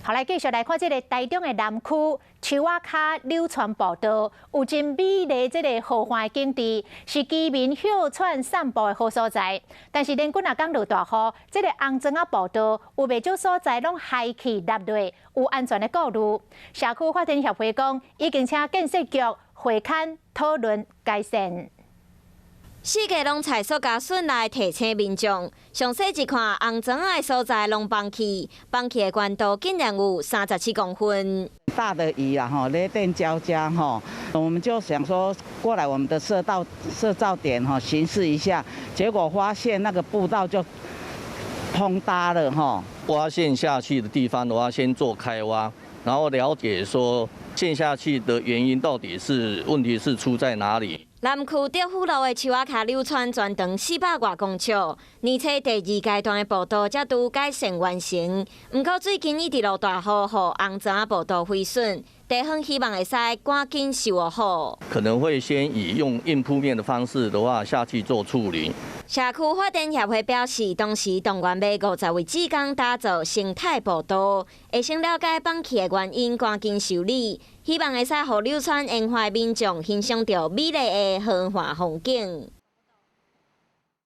好，來繼續來看這个台中的南區樹仔跤柳川步道，有真美麗這个河岸的景致，是居民歇喘散步的好所在。但是連幾若工落大雨，這个紅磚仔步道有袂少所在攏害去落落，有安全的顧慮。社區發展協會講，已經請建設局會勘討論改善。四界攏菜塑膠筍來提醒民眾，詳細一看，紅磚仔的所在攏崩去，崩去的懸度竟然有37公分。大的雨啊，吼，雷電交加，吼，我們就想說過來我們的社道社造點，吼，巡視一下，結果發現那個步道就崩塌了，吼。挖陷下去的地方的話，先做開挖，然後了解說陷下去的原因到底是問題是出在哪裡。南區德輔路的樹仔跤柳川全長400外公尺，年初第二階段的步道才拄改善完成。毋過最近一直落大雨，予紅磚步道毀損，地方希望會使趕緊修好。可能會先以用硬鋪面的方式的話下去做處理。社區發展協會表示，當時動員欲50位志工打造生態步道，會先了解崩去的原因，趕緊修理，希望會使予柳川沿海民眾欣賞著美麗的河岸風景。